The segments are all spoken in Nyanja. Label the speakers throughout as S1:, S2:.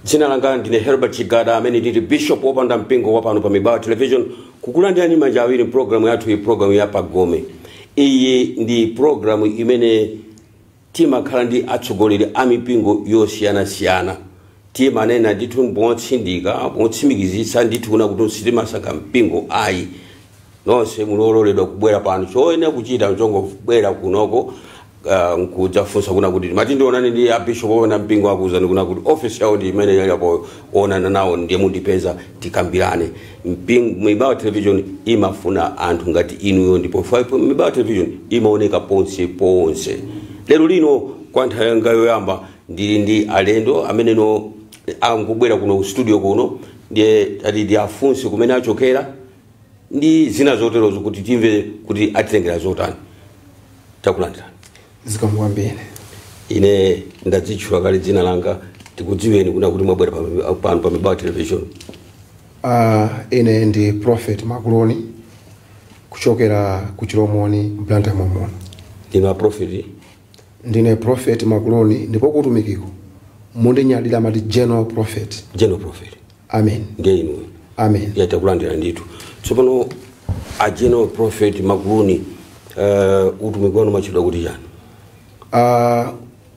S1: Dzina langa ndine Herbert Chigada, amene ndili bishop wopanda mpingo wa pano pa Mibawa Television, kukulandirani manja awiri mpulogalamu yathu iyi, pulogalamu ya Pagome. Iyi ndi pulogalamu imene timakhala ndi atsogoleri a mipingo yosiyanasiyana. Timanena ndithu motsindika, motsimikizitsa ndithu kuna kuti sitimasankha mpingo ayi. Nonse mulololedwa kubwera pano. Choyenera kuchita chongobwera kunoko nkudzafunsa kuna kuti mati ndionane ndi abishop opanda mpingo, akuuzani kuna kuti office yawo ndi imene yapo, onana nawo ndiye mundipeza tikambirane. Mibawa Television imafuna anthu ngati inuyo, ndipo Mibawa Television imaoneka ponse ponse. Lero lino kwa nthawi yanga yoyamba ndili ndi alendo ameneno angubwera kuno ku studio kuno, ndiye ati ndiafunse kumene achokera ndi zina zoterozo kuti timve kuti atitengera zotani. Takulandirani.
S2: Zikomo kwambiri.
S1: Ine ndadzitchula kale dzina langa, tikudziweni kuna kuti mwabwera pano pa Mibawa Television.
S2: Ine ndi Prophet Makuloni kuchokera ku Chilomoni, Blantyre momuno.
S1: Ndinu a prophet?
S2: Ndine Prophet Makuloni, ndipo kutumikiko mundinyadira amati General Prophet.
S1: General Prophet.
S2: Amen.
S1: Ndiye inuyo?
S2: Amen.
S1: Ya, takulandira ndithu. Tsopano a General Prophet Makuluni, utumiki wanu machedwa kuti chani?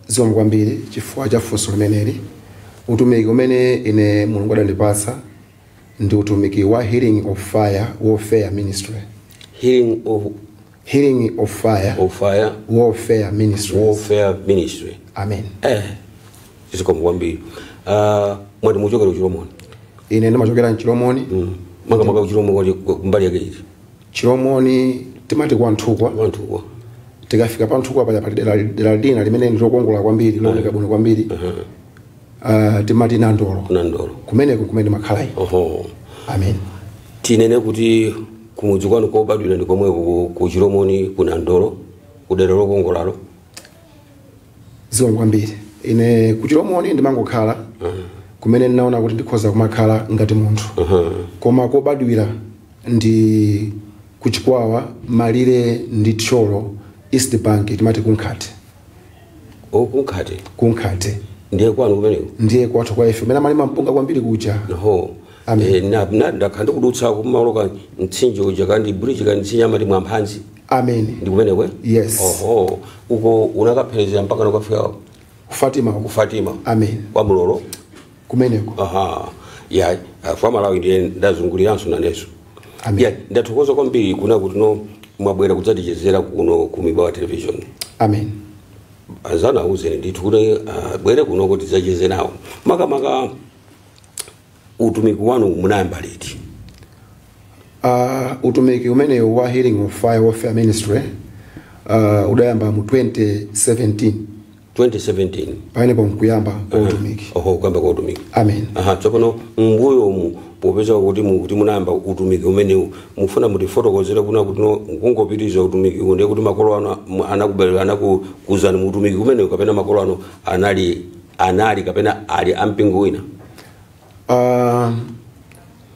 S2: Zikomo kwambiri chifukwa cha funso limeneli. Utumiki umene ine Mulungu adandipatsa ndi utumiki wa Healing of Fire Warfare Ministry.
S1: Healing of
S2: Healing of Fire
S1: of Fire
S2: Warfare Ministry.
S1: Warfare Ministry.
S2: Amen.
S1: Zikomo kwambiri. Mwati muchokera kuchilomoni?
S2: Ine ndimachokera mchilomoni.
S1: Makamaka kuchilomoni kumbali yake iti?
S2: Chilomoni timati kwa Nthukwa.
S1: Wanthukwa.
S2: Tikafika pa Nthukwa paja pali dera lina limene ndilokongola kwambiri, looneka bwino kwambiri, timati Nandolo.
S1: Nandolo.
S2: Kumeneko kumene makhala ine.
S1: Oho.
S2: Amen.
S1: Tinene kuti kumudzi kwanu kobadwira ndi komweko ku Chilomoni, ku Nandolo, kudera lokongolalo?
S2: Zikomo kwambiri. Ine ku Chilomoni ndimangokhala kumene ndinaona kuti ndikhoza kumakhala ngati munthu, koma kobadwira ndi kuchikwawa, malire ndi Thyolo, East Bank, timati Kunkhate.
S1: O, Kunkhate.
S2: Kunkhate.
S1: Ndiye kwanu kumeneko?
S2: Ndiye kwathu kwa ife, kumene amalima mpunga kwambiri kuja.
S1: Oho.
S2: Amen.
S1: Eh, ndakhala ndikudutsa kumaloka mtsinje uja, kandi bridge kandi mtsinje amati Mwamphanzi.
S2: Amen.
S1: Ndi kumeneko, eh?
S2: Yes.
S1: Oho, uko unakapherezera mpaka nakafika
S2: Fatima.
S1: Ku Fatima.
S2: Amen.
S1: Kwa Mulolo.
S2: Kumeneko.
S1: Aha, ya, kwa Malawi ndiye ndazunguliranso nanenso.
S2: Amen.
S1: Ya, ndathokoza kwambiri kuna kuti no mwabwera kudzatichezera kuno ku Mibawa Television.
S2: Amen.
S1: Azana auzeni ndithu kuti bwere kuno kuti tidzacheze nawo. Makamaka utumiki wanu munayamba liti?
S2: Utumiki umenewu wa Healing of Fire Warfare Ministry udayamba mu 2017.
S1: 2017.
S2: Pamenepo nkuyamba kwa utumiki.
S1: Oho, kuyamba kwa utumiki.
S2: Amen.
S1: Aha, tsopano mbuyomu, popeza kuti munayamba utumiki umenewu, mufuna mutifotokozere kuna kuti no kungopitiriza utumiki uwu, ndiye kuti makolo anu anakubereka, anakukuzani mu utumiki umenewu, kapena makolo anu anali kapena ali ampingo wina?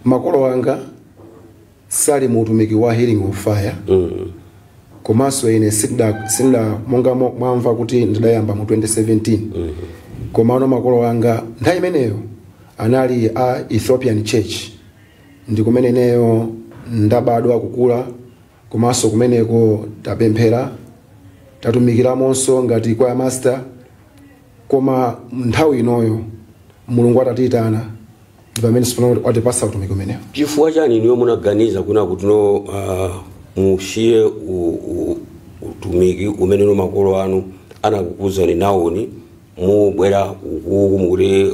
S2: Makolo anga sali mu utumiki wa Healing of Fire. Komanso ine sinda monga mwamva kuti ndidayamba mu 2017, komano makolo anga nthawi imeneyo anali a Ethiopian Church, ndi kumene ineyo ndabadwa, kukula, komanso kumeneko tapemphera, tatumikiramonso ngati choir master. Koma nthawi inoyo Mulungu atatiyitana ndi pamene sipano watipasa utumiki umenewo.
S1: Chifukwa chani niyo munaganiza kuna kuti no musiye utumiki umene no makolo anu anakukuzani nawoni, mubwera ukuku mukuti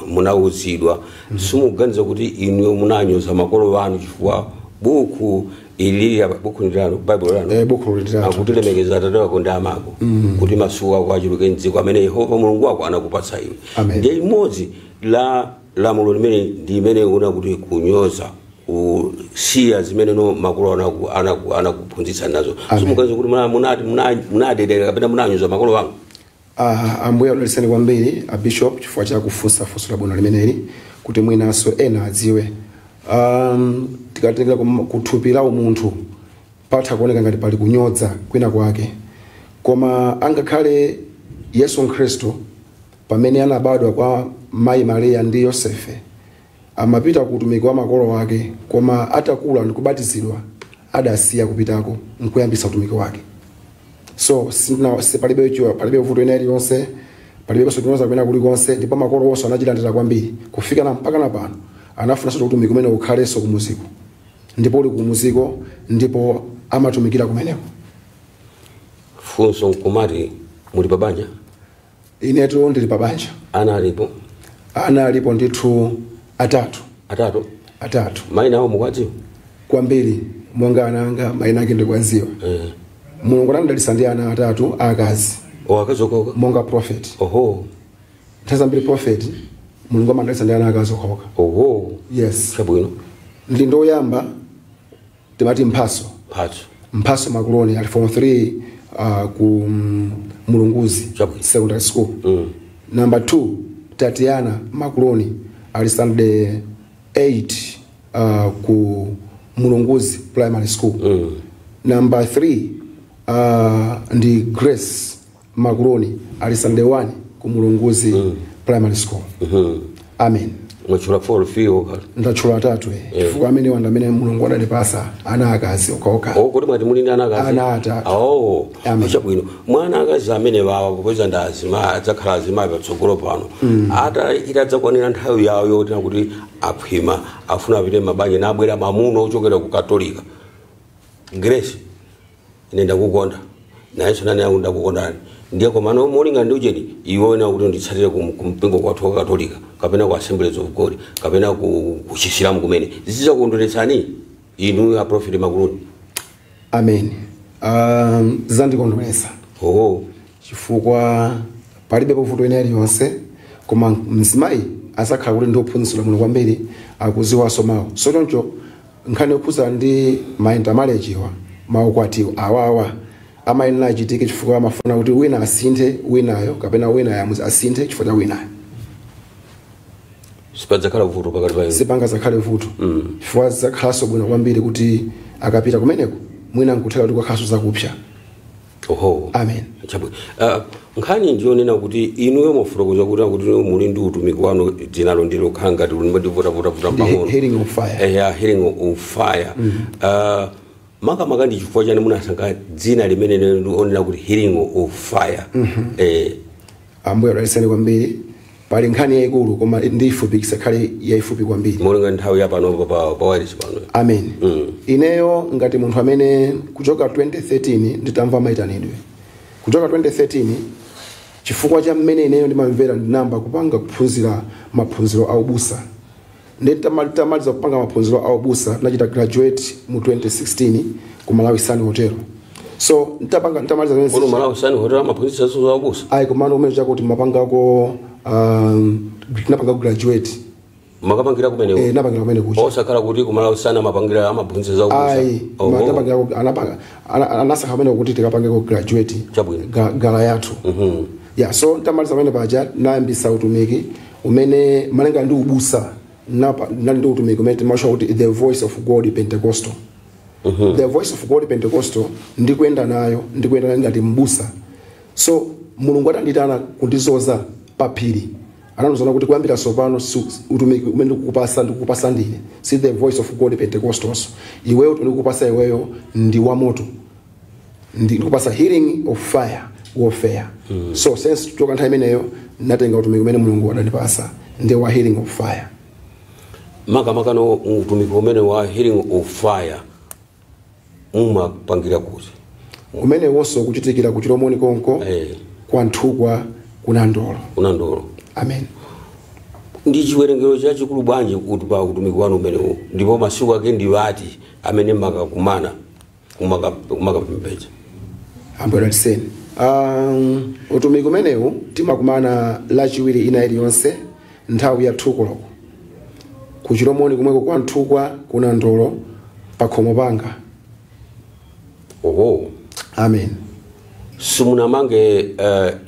S1: munauzidwa? Simukuganiza kuti inuyo munanyoza makolo anu? Chifukwa buku ili, buku ndilanu, Baibulo lanu,
S2: Eh, buku lilatu.
S1: akuti lemekeza atate wako ndi amako kuti masiku ako achuluke mdziko amene Yehova Mulungu wako anakupatsa iwe.
S2: Amen.
S1: Ndiye limodzi la lamulo limene ndi imene una kuti kunyoza, kusiya zimene no makolo anakuphunzitsa nazo.
S2: Amen.
S1: Simuganiza kuti munaderera kapena munanyoza makolo anu?
S2: Ambuye adalitseni kwambiri a bishop chifukwa cha kufunsa funso labwino limeneli kuti mwinanso ena adziwe. Tikatengera kuthupi la umunthu patha kuoneka ngati pali kunyodza kwina kwake, koma angakhale Yesu Khristu pamene anabadwa kwa Mayi Mariya ndi Yosefe amapita ku utumiki wa makolo ake, koma atakula ndikubatizidwa adasiya kupitako nkuyambisa utumiki wake. So palibe palibe vuto ina iliyonse, palibe kunyoza kwina kulikonse, ndipo makolo onse anachilandira kwambiri kufika na mpaka na pano anafunanso utumiki umene ukhalenso kumuziko, ndipo uli kumuziko ndipo amatumikira kumeneko.
S1: Funso nkumati, muli pabanja?
S2: Inetu ndili pabanja.
S1: Ana alipo?
S2: Ana alipo ndithu, atatu.
S1: Atatu?
S2: Atatu.
S1: Maina awo mukwadziwa?
S2: Kwambiri, monga ana anga maina ake ndikwadziwa. Mulungu anandidalitsa ndi ana atatu akazi.
S1: O, akazi okhaokha?
S2: Monga prophet.
S1: Oho.
S2: Nthawi zambiri prophet Mulungu amandalitsa ndi ana akazi okhaokha.
S1: Oho.
S2: Yes.
S1: Chabwino.
S2: Ndi ndoyamba timati Mphaso.
S1: Mphatso.
S2: Mphaso Makuloni ali form 3 ku Mulunguzi
S1: Chabwino.
S2: Secondary School. Number 2, Tatiana Makuloni ali standard 8 ku Mulunguzi Primary School. Number 3 ndi Grace Makuloni ali standard 1 ku Mulunguzi Primary School. Amen.
S1: Mwachula 4 fiyo kale.
S2: Ndatchula atatu, chifukwa amene wanda amene Mulungu adandipasa ana akazi okhaokha.
S1: Oh, kuti mwati muli ndi ana akazi?
S2: Ana atatu.
S1: Oh.
S2: Amen.
S1: Chabwino. Mwana akazi amene wawa, popeza ndi azimayi, adzakhala azimayi patsogolo pano, ata itadzakwanira nthawi yawo yoti kuti aphwima, afuna apite mabanja, nabwera mamuna ochokera ku Katolika, "Grace, ine ndakukonda," nayenso nane aku ndakukondani, ndiye komano molinga ndi ucheni iwona kuti nditsatire ku mpingo kwathu wa Katolika kapena ku Assemblies of God kapena ku Chisilamu kumene, zidzakondweretsani inu a Prophet Makuluni?
S2: Amen. Zandikondweretsa
S1: Oho.
S2: chifukwa palibe vuto ina iliyonse, koma mzimayi azakhala kuti ndiophunzitsidwa bwino kwambiri, akuziwanso mawu. So choncho nkhani yokhuza ndi ma intermarriage wa maukwatiwo awawa amayenera achitike chifukwa amafuna kuti wina asinthe winayo kapena winayo asinthe chifukwa cha winayo.
S1: Sipadzakhala vuto pakati pa inu?
S2: Sipanga zakhale vuto, chifukwa zakhalanso bwino kwambiri kuti akapita kumeneko mwina nkutheka kuti kwakhalanso zakupsa.
S1: Oho.
S2: Amen.
S1: Chabwino. Nkhani ndiyonena kuti inuyo mwafotokoza kuti muli ndi utumiki wanu, dzinalo ndilo khala ngati limandivutavuta
S2: Ndi
S1: pang'ono.
S2: Healing of Fire.
S1: Yeah, Healing of Fire. Makamaka ndi chifukwa chani munasankha dzina limene lionera kuti Healing of Fire?
S2: Ambuye adalitseni kwambiri. Pali nkhani yayikulu, koma ndiyifupi, isakhale yayifupi kwambiri.
S1: Molinga nthawi ya pano pa wireless pano.
S2: Amen. Ineyo ngati munthu amene kuchoka 2013 nditamva mayitanidwe, kuchoka 2013, chifukwa cha mmene ineyo ndimamvera, ndinamba kupanga kuphunzira maphunziro a ubusa. Ndi tamaliza kupanga maphunziro a ubusa, tinachita graduate mu 2016 ku Malawi Sun Hotel. So ntapanga ntamaliza zimene
S1: Kuno Malawi Sun Hotel amaphunzitsa za ubusa?
S2: Ayi, komano umene chakuti mapangako tinapanga graduate.
S1: Makapangira kumeneko?
S2: Eh, napangira kumene kucha.
S1: Osakhala kuti ku Malawi Sun amapangira amaphunzitsa za ubusa?
S2: Ayi.
S1: Oho.
S2: Matapangira anapanga anasankha kumene kuti tikapangeko graduate.
S1: Chabwino.
S2: Gala yathu. Ya, so ntamaliza pamene paja nayambisa utumiki umene malinga ndi ubusa. Nali ndi utumiki umene timatcha kuti The Voice of God Pentecostal. The Voice of God Pentecostal ndikuyenda nayo, ndikuyenda nayo ngati mbusa. So Mulungu atanditana kundizoza pa phiri, anandizona kuti kuyambira tsopano utumiki umene ndikukupasa, ndikukupasa ndine si The Voice of God Pentecostals. Iweyo ndikukupasa iweyo ndi wamoto, ndikupasa healing of fire warfare. So since kuchoka nthawi imeneyo natenga utumiki umene Mulungu adandipasa ndi wa healing of fire.
S1: Makamakano utumiki umene wa Healing of Fire mumapangira kuti?
S2: Umene wonso kuchitikira ku Chilomoni konko, kwa Nthukwa kuna Ndolo.
S1: Kuna Ndolo.
S2: Amen.
S1: Ndi chiwerengero chachikulu bwanji kuti pa utumiki wanu umenewu, ndipo masiku ake ndi ati amene makakumana kumakapembedza?
S2: Ambuye adalitseni. Utumiki umenewu timakumana Lachiwiri ina iliyonse nthawi ya 2 koloko ku Chilomoni kumweko kwa Nthukwa kuna Ndolo pa khomo panga.
S1: Oho.
S2: Amen.
S1: Simunamange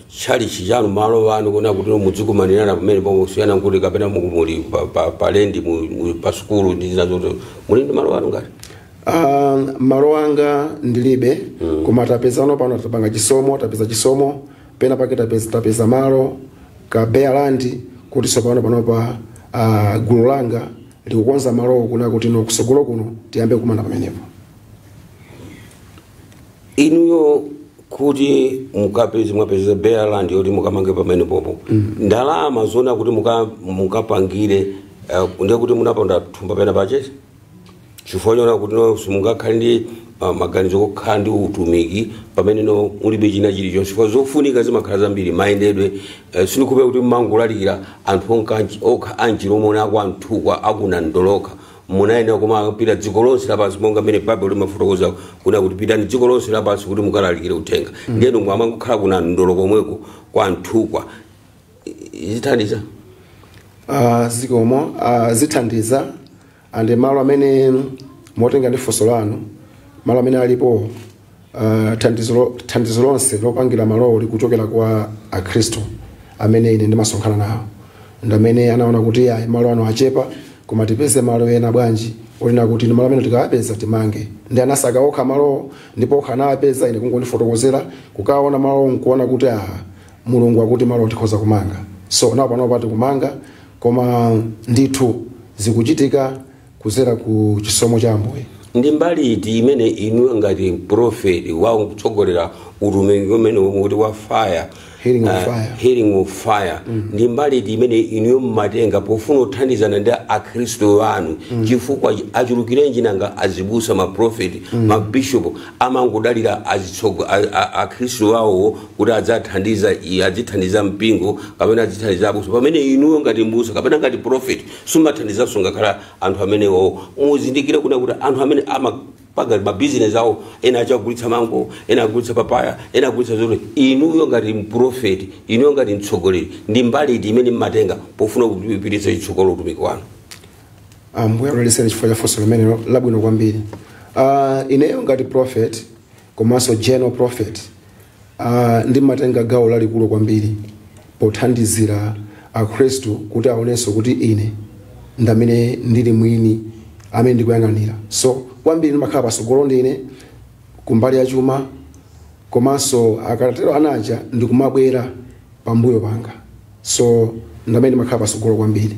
S1: tchalichi chanu, malo anu kuna kuti muzikumanirana pamene pomosiyana kuti kapena muli pa lendi pa sukulu ndi zina zote? Muli ndi malo anu ngati?
S2: Malo anga ndilibe, koma tapezano pano, tapanga chisomo, tapeza chisomo pena pake, tapeza malo ka bare land. Kuti tsopano panopa gulu langa likukonza malowo kuna kuti no kusogolo kuno tiyambe kumana pamenepo.
S1: Inuyo kuti mukapeze, mwapeza bare land yoti mukamange pamene popo, ndalama zona kuti mukapangire, ndiye kuti munapanda thumba pena pachese, chifukwa chona kuti no simungakhale ndi maganizo okhala ndi utumiki pamene no mulibe china chilichonse, chifukwa zofunika zimakhala zambiri, mayendedwe. Sindikhupe kuti mmangolalikira anthu okha anchilomoni ako anthukwa akunandoloka, munayenda kumapita dziko lonse lapansi, monga mmene Baibulo limafotokoza kuna kuti pitani dziko lonse lapansi kuti mukalalikire uthenga. Ndiyeno mwamangokhala kuna ndolo komweko kwa anthukwa, zithandiza?
S2: Zikomo. Zithandiza ande malo amene motenga ndi funso lanu, malo amene alipo, thandizo lonse lopangira malowo likuchokera kwa akhristu amene ine ndimasonkhana nawo, ndi amene anaona kuti ayi, malo ano achepa, koma tipeze malo ena bwanji onena kuti ndi malo amene tikawapeza timange. Ndi anasaka okha malowo, ndipo okha anawapeza. Ine kungondifotokozera, kukaona malowo nkuona kuti ah, Mulungu akuti malo tikhoza kumanga. So nawo panopa tikumanga, koma ndithu zikuchitika kuzera ku chisomo cha Ambuye.
S1: Ndi mbali iti imene inu ngati prophet wakutsogolera utumiki umene kuti wa fire,
S2: Healing of Fire.
S1: Healing of Fire, ndi mbali iti imene inuyo mmatenga pofuna kuthandizana ndi akhristu anu? Chifukwa achulukirenji nanga azibusa, maprofeti, mabishopu amangodalira akhristu awo kuti adzathandiza, adzithandiza mpingo kapena adzithandiza abusa, pamene inuyo ngati mbusa kapena ngati prophet sumathandizanso ngakhala anthu amenewo. Muzindikire kuna kuti anthu amene amapanga mabizinesi awo, ena achagulitsa mango, ena agulitsa papaya, ena agulitsa zoti, inuyo ngati mprofeti, inuyo ngati mtsogoleri, ndi mbali iti imene mmatenga pofuna kupititsa chitsogolo utumiki wanu?
S2: Ambuye akudalitseni chifukwa cha funso limenelo labwino kwambiri. Ineyo ngati prophet komanso general prophet, ndimatenga gawo lalikulu kwambiri pothandizira akhristu kuti aonenso kuti ine ndamene ndili mwini amene ndikuyang'anira. So kwambiri ndimakhala pasogolo ndine kumbali ya chuma, komanso akatero anaja ndikumabwera pambuyo panga. So ndamene ndimakhala pasogolo kwambiri.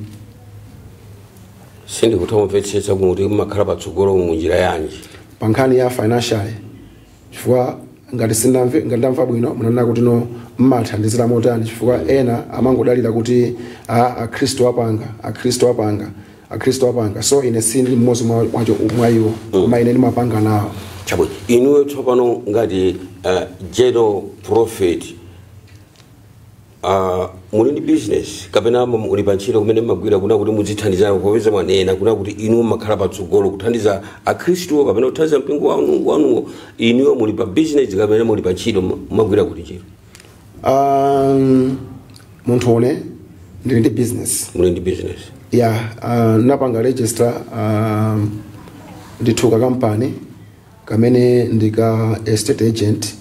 S1: Sindikutha kumvetsetsa kuti mmakhala patsogolo munjira yanji.
S2: Pa nkhani ya financial, chifukwa ngati sindamve, ngati ndamva bwino, munanena kuti no mmathandizira motani, chifukwa ena amangodalira kuti akhristu apanga, akhristu apanga, akhristu apanga. So ine sindili mmodzi mwa iwo, koma ine ndimapanga nawo.
S1: Chabwino. Inuyo tsopano ngati general prophet, muli ndi business kapena muli pa ntchito kumene mmagwira kuna kuti muzithandizana, popeza mwanena kuna kuti inu mmakhala patsogolo kuthandiza akhristuwo kapena kuthandiza mpingo wanuwo? Inuyo muli pa business kapena muli pa ntchito, mmagwira kuti ntchito?
S2: Munthu une ndili ndi business.
S1: Muli ndi business?
S2: Ya, napanga register ndithu kampani kamene ndika estate agent,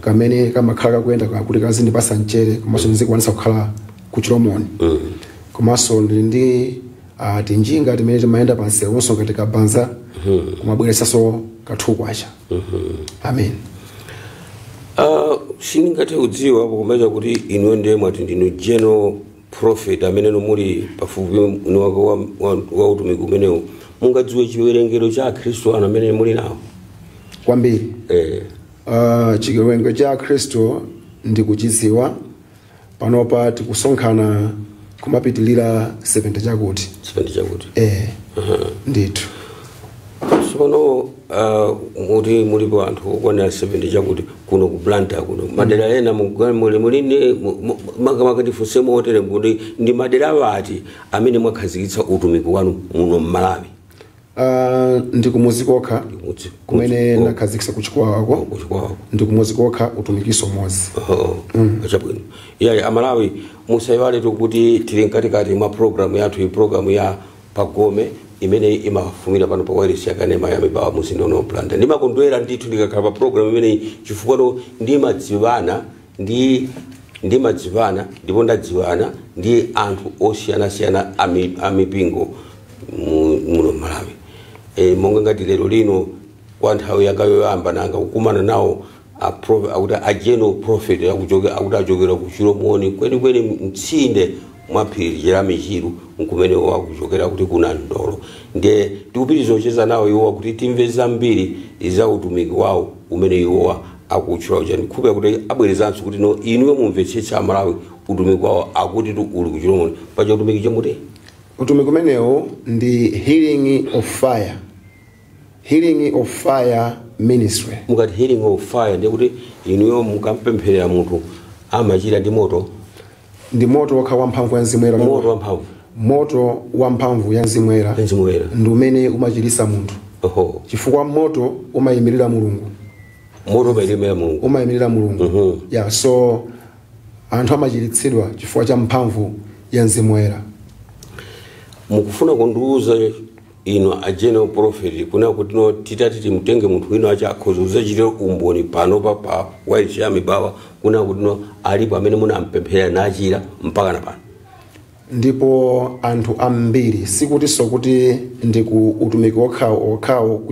S2: kamene kamakhala kakuyenda kuti kazindipasa mchere, komanso ndizikwanisa kukhala ku Chilomoni. Komanso ndili ndi tinjinga timene timayenda pansewunso ngati kabanza, kumabweresanso 2 kwacha. Amen.
S1: Sindingathe kudziwa pokomeza kuti inuyo ndiye mwati ndinu general prophet amene muli pafupi wake wa utumiki umenewu, mungadziwe chiwerengero cha akhristu anu amene muli nawo?
S2: Kwambiri.
S1: Eh.
S2: Chiwerengero cha khristu ndikuchidziwa. Panopa tikusonkhana kumapitilira 70 chakuti.
S1: 70 chakuti?
S2: Eh, ndithu.
S1: Tsopano muti mulipo anthu okwanira 70 chakuti kuno ku Blantyre kuno, madera ena muli muli makamaka ndifunse motere kuti ndi madera ati amene mwakhazikitsa utumiki wanu muno mmalawi?
S2: Ndikumuzi kokha kumene nakhazikitsa, kuchikwawako.
S1: Kuchikwawako.
S2: Ndikumuzi kokha, utumikiso umodzi.
S1: Oh, chabwino. Iyayi, amalawi, musayiwaletu kuti tili mkatikati mwa programu yathu, iyi programu ya Pagome imene imafumira pano pa wireless yakanema ya Mibawa muzinda uno Blantyre. Ndimakondwera ndithu ndikakhala pa programu imeneyi, chifukwa ndimadziwana ndi ndimadziwana ndipo ndadziwana ndi anthu osiyanasiyana amipingo muno Malawi. Monga ngati lero lino kwa nthawi yanga yoyamba nanga kukumana nawo akuti a general prophet akuti achokera ku Chilomoni kwenikweni, mtsinde. mwa phiri la Michiru nkumene wakuchokera kuti kuna Ndolo. Ndiye tikupitiriza kucheza nawo iwowa kuti timve zambiri za utumiki wawo umene iwowa akutchula uja. Ndikhulupirira kuti abwerezanso kuti no inuyo mumvetsetsa Amalawi utumiki wawo akuti tu uli kuchilomoni. Paja utumiki chomuti
S2: Utumiki umenewo ndi Healing of Fire, Healing of Fire Ministry.
S1: Mukati Healing of Fire, ndiye kuti inuyo mukampempherera munthu amachira ndi moto?
S2: Ndi moto wokha wamphamvu ya Mzimu Woyera.
S1: Moto wamphamvu.
S2: Moto wamphamvu ya Mzimu Woyera.
S1: Mzimu Woyera.
S2: Ndi umene umachirisa munthu. Chifukwa moto umayimirira Mulungu.
S1: Moto umayimirira Mulungu.
S2: Umayimirira Mulungu. Yeah, so anthu amachiritsidwa chifukwa cha mphamvu ya Mzimu Woyera.
S1: Mukufuna kundiuza ino a general prophet kuna kuti no titati timutenge munthu wina acha akhoza kudzachitira umboni pano pa wailesi ya Mibawa kuna kuti no alipo amene munampemphera nachira mpaka na pano?
S2: Ndipo anthu ambiri, sikutinso kuti ndi ku utumiki okhawo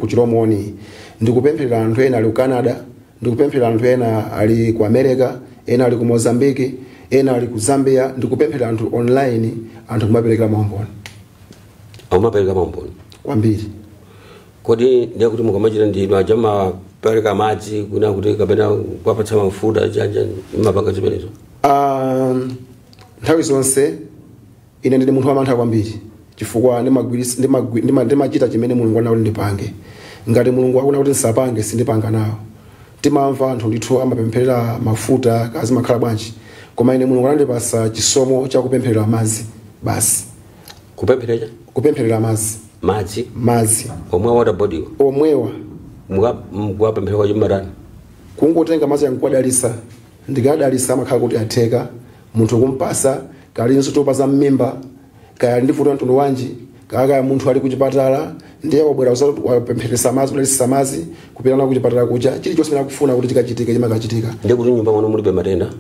S2: ku Chilomoni. Ndikupemphera anthu ena ali ku Canada, ndikupemphera anthu ena ali ku America, ena ali ku Mozambique, ena ali ku Zambia. Ndikupemphera anthu online, anthu kumapereka maumboni.
S1: Amapereka maumboni?
S2: Kwambiri.
S1: Kodi ndiye kuti mukamachita ndinu aja mapereka madzi kuna kuti kapena kuwapatsa mafuta chanja, mapanga zimenezo?
S2: Nthawi zonse ine ndine munthu wamantha kwambiri, chifukwa ndimachita chimene Mulungu anakuti ndipange. Ngati Mulungu akuna kuti ndisapange, sindipanga nawo. Timamva anthu ndithu amapempherera mafuta, kazimakhala bwanji, koma ine Mulungu anandipasa chisomo chakupempherera madzi basi.
S1: Kupempherera?
S2: Kupempherera madzi.
S1: Madzi?
S2: Madzi.
S1: Omwe water body?
S2: Omwewa.
S1: Mukapemphera kwa chimatani?
S2: Kungotenga madzi yankwadalisa, ndikadalisa amakhala kuti atheka. Munthu kumpasa kalinso topa za mmimba, kaya ndi vuto mtundu wanji, kaya munthu ali kuchipatala ndiye wabwera wapempheresa madzi, kudalisa madzi, kupita nawo kuchipatala kuja, chilichonse akufuna kuti chikachitike chimakachitika.
S1: Ndiye kuti nyumba muno mulibe matenda?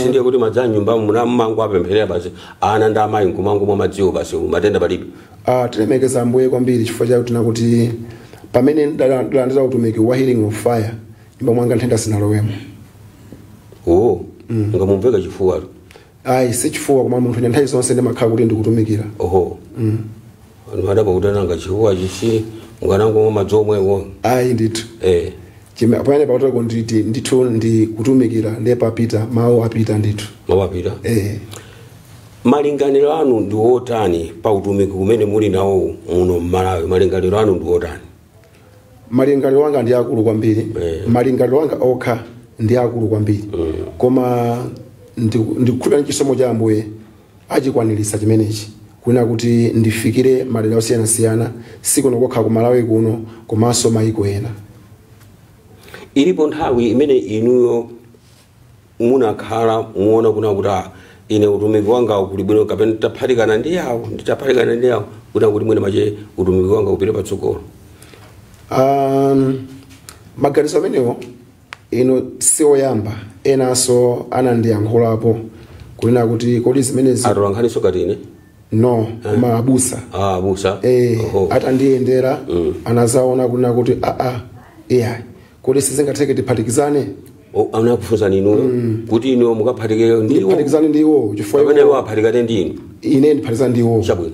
S1: Sindiye kuti madzi a nyumba muna mmango apempherera basi, ana ndi amayi nkumango mwa madziwo basi, matenda palibe?
S2: Tilemekeza Ambuye kwambiri chifukwa chakuti nakuti pamene ndalandira utumiki wa Healing of Fire, nyumba mwanga nthenda sinalowemo.
S1: Oh, ngamumveka chifuwa?
S2: Ayi, si chifuwa, koma munthu nthawi zonse ndimakhala kuti ndikutumikira.
S1: Oho. Anthu adapa kuti ananga chifuwa chichi mukanangomwa madzi omwewo.
S2: Ayi ndithu. Pamene pakutako nditi ndithu ndi kutumikira, ndiye papita mawu apita ndithu.
S1: Mawu apita? Malingaliro anu ndi otani pa utumiki kumene muli nawo muno m'Malawi? Malingaliro anu ndi otani?
S2: Malingaliro anga ndi akulu kwambiri. Malingaliro anga okha ndi akulu kwambiri. Koma ndikukhulupirira chisomo cha Ambuye achikwanirisa chimenechi, kunena kuti ndifikire madera osiyanasiyana, sikuno kokha ku Malawi kuno, komanso mayiko ena.
S1: Ilipo nthawi imene inuyo munakhala muona kuna kuti ine utumiki wanga ukuli bwino, kapena nditaphatikana ndi yawo, nditaphatikana ndi yawo, kuna kuti mwene mache utumiki wanga upite patsogolo?
S2: Maganizo amenewo ino sioyamba, enanso anandiyankhulapo kunena kuti kodi zimenezi
S1: Atolankhaniso kati ine?
S2: No, koma abusa.
S1: Abusa.
S2: Atandiyendera anazaona kunena kuti iya, kodi sizingatheke tiphatikizane?
S1: Anakufunzani inuyo kuti inuyo mukaphatikire ndiwo?
S2: Ndiphatikizane ndiwo chifukwa
S1: Kapena iwo aphatikane ndi inu?
S2: Ine ndiphatikizane ndiwo.
S1: Chabwino.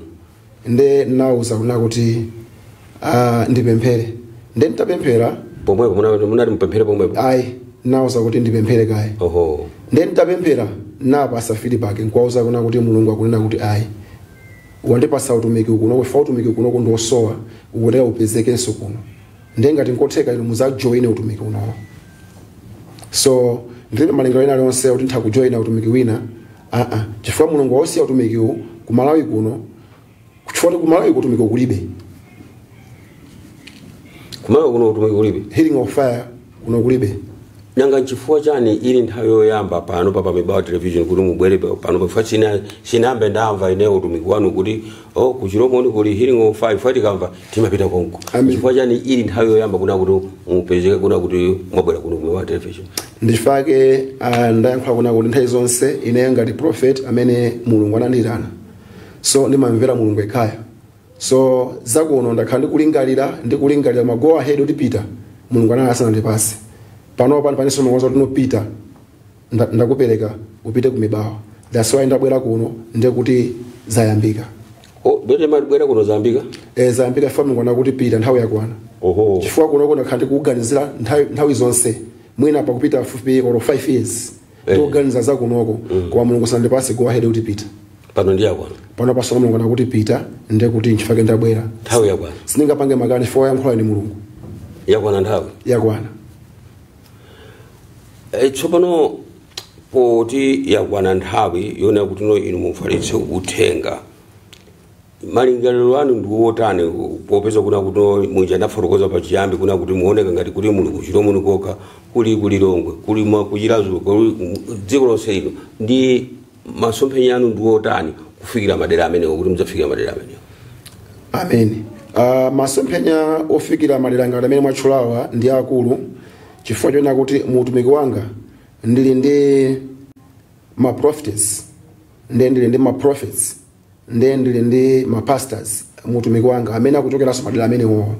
S2: Nde nauza kunena kuti ndipemphere, nde nditapemphera.
S1: Pomwepo munati mupemphere pomwepo?
S2: Ayi, nauza kuti ndipemphere kaye. Nde nditapemphera napasa feedback, nkuwauza kuna kuti Mulungu akunena kuti ayi, wandipasa utumiki kuno, kufa utumiki kuno ndiosowa, ukutera upezekenso kuno, nde ngati nkotheka inu muzajoine utumiki unowo. So ndilibe malingaliro ena aliwonse kuti nditha kujoina utumiki wina, chifukwa Mulungu wausiya utumikiwu ku Malawi kuno, chifukwa ku Malawi utumiki kulibe.
S1: Ku Malawi kuno utumiki kulibe?
S2: Healing of Fire kuno kulibe.
S1: Nanga nchifukwa chani ili nthawi yoyamba pano pa Mibawa Television kuti mubwere pano? Pafuwa sinambe ndamva ineyo utumiki wanu kuti ku Chilomoni kuli Healing of Fire, chifukwa tikamva timapita konko. Chifukwa chani ili nthawi yoyamba kuna kuti mupezeke kuna kuti mwabwera kuno ku Mibawa Television?
S2: Ndifake ndayankhula kuna kuti nthawi zonse ineyo ngati prophet amene Mulungu anandiyitana, so ndimamvera Mulungu ekhaya. So zakuno ndakhala ndikulingalira ma go ahead kuti pita, Mulungu anali asanandipase. Pano pano panenso Mulungu kuti nopita, ndakupereka upite ku Mibawa. That's why ndabwera kuno, ndiye kuti zayambika.
S1: Oh, bete mabwera kuno zayambika?
S2: Zayambika family ngwana kuti pita nthawi yakwana.
S1: Oho.
S2: Chifukwa kuno kuno khandi kuganizira nthawi zonse. Mwina pakupita 5 or 5 years. Ndikuganiza za kunoko kwa Mulungu sandipase go ahead kuti pita.
S1: Pano ndiye yakwana.
S2: Pano paso Mulungu anakuti pita, ndiye kuti nchifake ndabwera.
S1: Nthawi yakwana.
S2: Sindingapange makani chifukwa yankhula ni Mulungu.
S1: Yakwana nthawi.
S2: Yakwana.
S1: Tsopano poti yakwana nthawi yona kuti no inu mufalitse uthenga. Malingaliro anu ndi wotani popeza kuna kuti munja ndafotokoza pachiyambi kuna kuti muoneka ngati kuti muli kuchilomoni kokha, kuli kulilongwe, kuli kuchirazo, kuli dziko lonse lino, ndi masomphenya anu ndi wotani kufikira madera amenewo, kuti mudzafikira madera amenewo?
S2: Amen. Masomphenya ofikira madera ngati amene mwatchulawa ndi akulu, chifukwa chonena kuti muutumiki wanga ndili ndi ma prophets, ndiye ndili ndi ma prophets, ndiye ndili ndi ma pastors muutumiki wanga amene akuchokeranso madera amenewo.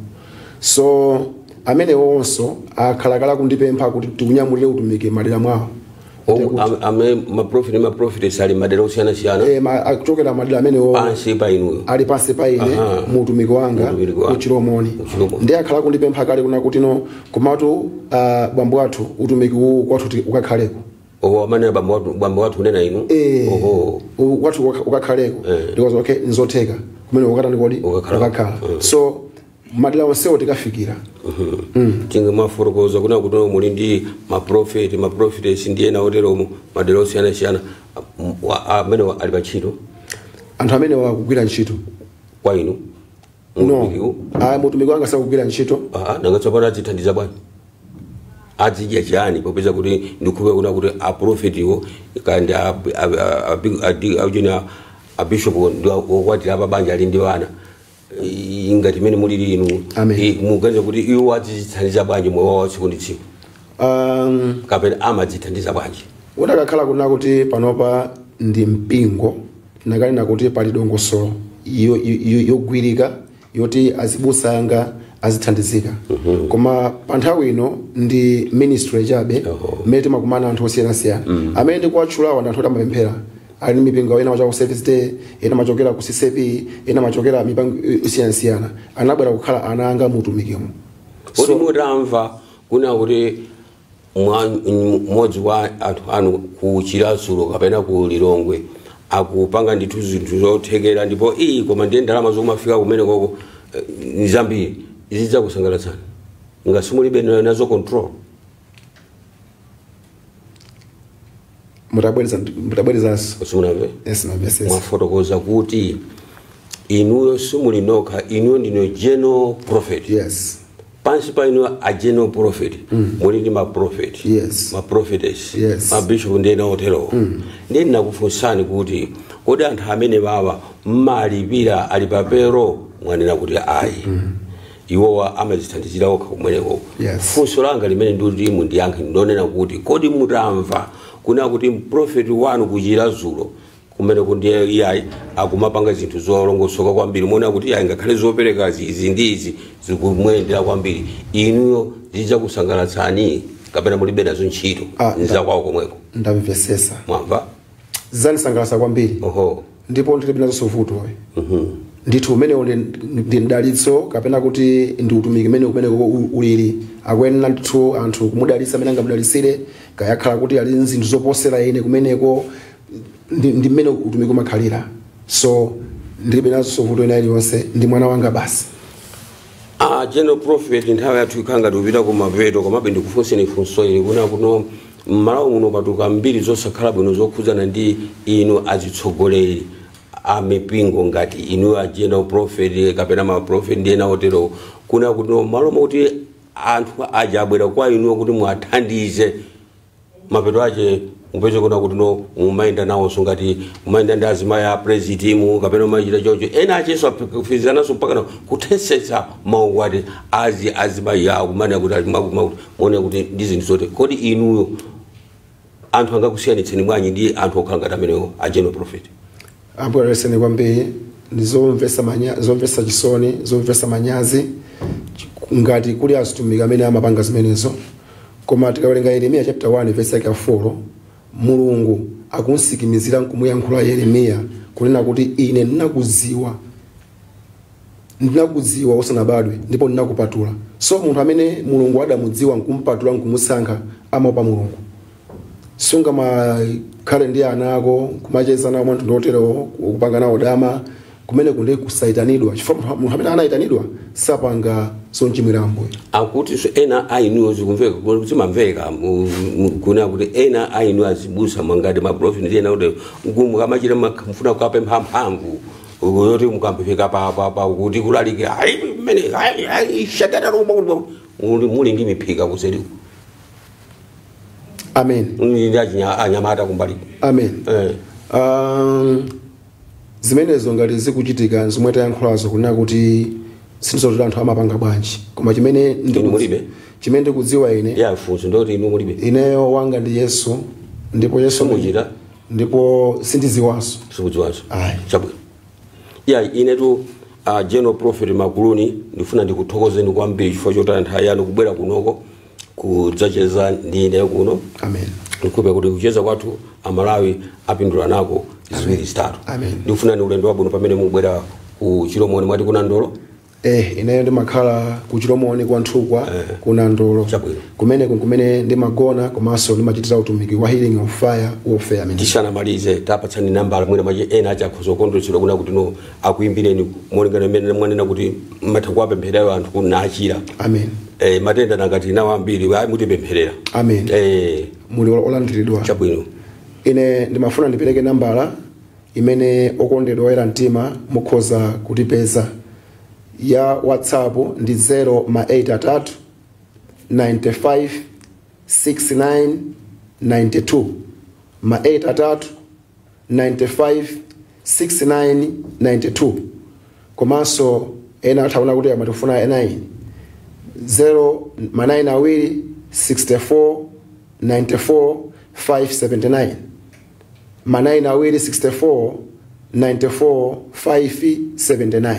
S2: So amenewonso akhalakala kundipempha kuti tikunyamulire utumiki madera mwawo.
S1: Ame ma prophet ma prophetess ali madera osiyanasiyana.
S2: Akuchokera madera amenewo
S1: pansi pa inuyo.
S2: Ali pansi pa ine muutumiki wanga kuchilomoni. Ndiye akhala kundipempha kale kuna kuti no komatu bambo athu utumiki uwu kwathu ukakhaleko.
S1: Oho, amene bambo wathu unena inu.
S2: Oho. Kwathu ukakhaleko. Because okay nzotheka kumene ukatani kodi ukakhala. So madera onsewo tikafikira.
S1: Tinga mafotokoza kuna kuti muli ndi ma prophet ma prophetess ndi ena oteromo madera osiyanasiyana amene ali pa ntchito.
S2: Anthu amene wakugwira ntchito
S1: kwa inu?
S2: No. Mutumiki wanga sakugwira ntchito.
S1: Nanga tsopano adzithandiza bwanji? Adzidya chani popeza kuti ndikhupe kuna kuti a prophetiwo kandi a bishop ndi okwatira pa banja ali ndi wana. Ingati mene mulili inu muganiza kuti iwo adzithandiza bwanji moyo wawo tsiku ndi tsiku? Kapena amadzithandiza bwanji?
S2: Utakakhala kuna kuti panopa ndi mpingo nakanena kuti pali dongosolo yogwirika yoti azibusa anga azithandizika. Koma pa nthawi ino ndi ministry chabe mmene timakumana anthu osiyanasiyana. Amene ndikuwatchulawa ndi anthu amapemphera. Ali mipingo ena machokera ku Service Day, ena machokera ku CCP, ena machokera mipango isiyanasiyana. Anabwera kukhala ana anga mutumikimo.
S1: Kodi mutamva kuna kuti mmodzi wa anthu anu ku Chiradzulu kapena ku Lilongwe akupanga ndithu zinthu zothekera ndipo iyi koma ndiye ndalama zomafika kumene koko ni zambiri, zidzakusangalatsani ngati mulibe nazo control?
S2: Mutabwerezanso.
S1: Simunamve?
S2: Yes, mabesesa.
S1: Mwafotokoza kuti inuyo simuli nokha, inuyo ndino general prophet.
S2: Yes.
S1: Pansi pa inuyo a general prophet, muli ndi ma prophet.
S2: Yes.
S1: Ma prophetess.
S2: Yes.
S1: Ma bishop ndi ena oterowo. Ndiye ndinakufunsani kuti kodi anthu amene baba mmalipira ali papero, mwanena kuti ayi. Iwowa amazithandizira okha kumweneko.
S2: Yes.
S1: Funso langa limene ndikuti mundiyankhe ndonena kuti kodi mutamva kuna kuti prophet wanu kuchira zulo kumene kundiye iyayi akumapanga zinthu zolongosoka kwambiri, muona kuti iyayi ngakhale zopereka izi ndi izi zikumuyendera kwambiri, inuyo zidzakusangalatsani kapena mulibe nazo ntchito nzakwawo komweko?
S2: Ndamvesesa.
S1: Mwamva?
S2: Zanisangalatsa kwambiri.
S1: Oho.
S2: Ndipo ndilibe nazo vuto. Ndithu umenewo ndi mdalitso kapena kuti ndi utumiki umene kumene ulili. Akuyenera ndithu anthu kumudalitsa amene angamudalitsire, kayakhala kuti ali zinthu zoposera ine kumeneko, ndi mmene utumiki umakhalira. So ndilibe nazo vuto ina iliyonse, ndi mwana wanga basi.
S1: General Prophet, nthawi yathu ikhanga tikupita kumapeto, komabe ndikufunseni funso ili kuna kuno m'Malawi muno patuka mbiri zosakhala bwino zokhudzana ndi inu azitsogoleri a mipingo ngati inu a General Prophet kapena ma prophet ndi ena otero, kuna kuno malo moti anthu aja abwera kwa inuyo kuti muwathandize, mapeto ache mupeze kuna kuti no mumayenda nawonso ngati mumayenda ndi azimayi a president kapena mumachita choncho, ena achenso apikizananso mpaka na kuthesetsa maukwati azimayi awo kumene kuti ali muone kuti ndi zinthu zote. Kodi inuyo anthu angakusiyanitseni bwanji ndi anthu okhala ngati amenewo a General Prophet?
S2: Ambuye kwambiri ndi zomvetsa chisoni, zomvetsa manyazi ngati kuli azitumiki amene amapanga zimenezo. Koma tikawerenga Yeremiya chapter 1 verse yake 4, Mulungu akunsikimizira nkumuyankhula Yeremiya kunena kuti ine ndinakudziwa usanabadwe ndipo ndinakupatula. So munthu amene Mulungu adamudziwa nkumpatula nkumusankha amaopa Mulungu. Sunga makhale ndi ana ako kumacheza nawo mwanthu ndoterewo kupanga nawo dama kumene kunde kusaitanidwa, chifukwa munthu amene anayitanidwa sapanga sonchimwira Ambuye.
S1: Akuti so ena ainuyo zikumveka zimamveka kuna kuti ena ainuyo azibusa mwangati maprofeti ndi ena kuti mukamachita mufuna kukapempha mphamvu yoti mukampefeka pa kuti kulalikira ayi mmene ayi shatata muli ndi miphika kuseri.
S2: Amen.
S1: Ndi anyamata kumbali.
S2: Amen. Zimenezo ngati zikuchitika zomwe tayankhulazo kunena kuti sindizotola anthu amapanga bwanji, koma chimene chimene ndikudziwa ine
S1: ya funso ndoti inu mulibe.
S2: Ineyo wanga ndi Yesu, ndipo Yesu
S1: muchita
S2: ndipo sindiziwanso.
S1: Sikudziwanso.
S2: Ayi.
S1: Chabwino. Ya inetu General Prophet Makuluni ndifuna ndikuthokozeni kwambiri chifukwa chotaya nthawi yanu kubwera kunoko kudzacheza ndi ine kuno.
S2: Amen.
S1: Ndikupe kuti kucheza kwathu Amalawi apindula nako ziwiri zitatu.
S2: Amen.
S1: Ndikufuna ni ulendo wabwino pamene mubwera ku Chilomoni mwati kuna Ndolo.
S2: Ineyo ndimakhala ku Chilomoni kwa Nthukwa kuna Ndolo.
S1: Chabwino.
S2: Kumene kumene ndimagona komanso ndimachitira utumiki wa Healing of Fire Warfare Ministry.
S1: Tisanamalize tapatsani nambala mwina mwache ena achakhoza kukondweretsedwa kuna kuti no akuimbireni molingana mmene mwanena kuti mmatha kuwapempherera anthu kuti nachira.
S2: Amen.
S1: Matenda nangati nawo ambiri ayi mutipempherera.
S2: Amen. Muli olandiridwa.
S1: Chabwino.
S2: Ine ndimafuna ndipereke nambala imene okondedwa oyera mtima mukhoza kutipeza ya WhatsApp ndi 083 95 69 92 ma 83 95 69 92. Komanso ena athaona kuti amatifuna 9 0 ma 9 awiri 64 94 579 ma 9 awiri 64 94 579.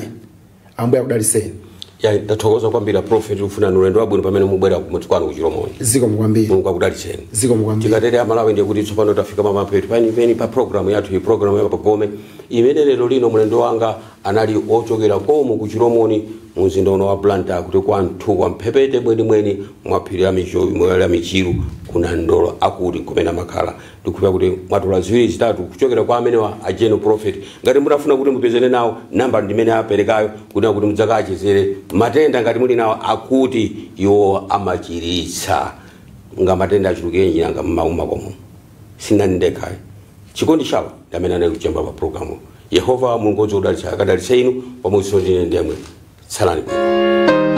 S2: Ambuye akudalitseni.
S1: Ya ndathokoza kwambiri Prophet, ufuna ulendo wabwino pamene mubwera kumudzi kwanu ku Chilomoni.
S2: Zikomo kwambiri.
S1: Mulungu akudalitseni.
S2: Zikomo kwambiri.
S1: Tikatere Amalawi ndiye kuti tsopano tafika pamapeto penipeni pa programu yathu, iyi programu ya Pagome imene lero lino mlendo wanga anali ochokera komo ku Chilomoni mumzinda uno wa Blantyre kuti kwa Nthukwa mphepete mwenimweni mwa phiri la Michiru kuna Ndolo akuti kumene amakhala. Ndikupeza kuti mwatula ziwiri zitatu kuchokera kwa amene wa a General Prophet. Ngati mutafuna kuti mupezene nawo namba ndimene aperekayo kuti mudzakachezere matenda ngati muli nawo akuti iwo amachiritsa nga matenda achuluke njira mmauma komo sinandekhayi chikondi chawo ndi amene anali kuchemba pa programu. Yehova Mulungu wodalitsa akadalitse inu pamodzi ndi ine ndemwe. Tsalani bwino.